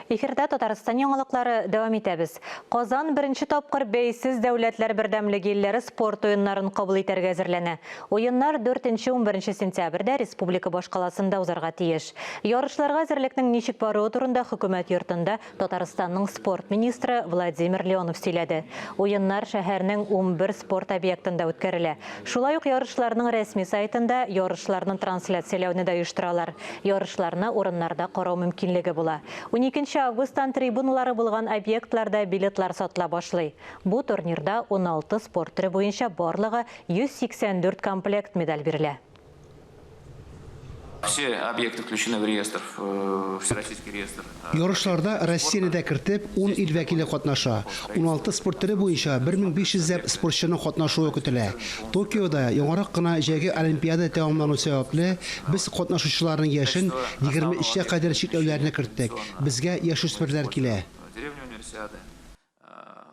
Эфирда Татарстан яңалыклары дәвам итәбез. Казан беренче тапкыр бәйсез дәүләтләр бердәмлеге илләре спорт уеннарын кабул итәргә әзерләнә. Уеннар 4-11 сентябрьдә республика башкаласында узарга тиеш. Ярышларга әзерлекнең ничек баруы турында хөкүмәт йортында Татарстанның спорт министры Владимир Леонов сөйләде. Уеннар шәһәрнең 11 спорт объектында үткәрелә. Шулай ук ярышларның рәсми сайтында ярышларны трансляцияләүне дә оештыралар. Ярышларны урыннарда карау мөмкинлеге була. Уникенче августтан трибуналары булган объектларда билетлар сатыла башлый. Бу турнирда 16 спорт төре буенча барлыгы 184 комплект медаль бирелә. Все объекты включены в реестр, в всероссийский реестр. Ярышларда Россияне дә кертеп, ун ил вәкиле катнаша. 16 спорт төре буенча 1500 ләп спортчының катнашуы көтелә. Токиода яңарак кына җәйге Олимпиада тәмамлану сәбәпле, без катнашучыларның яшен 23 кә кадәр чикләүләрне керттек. Безгә яшүсмерләр килә.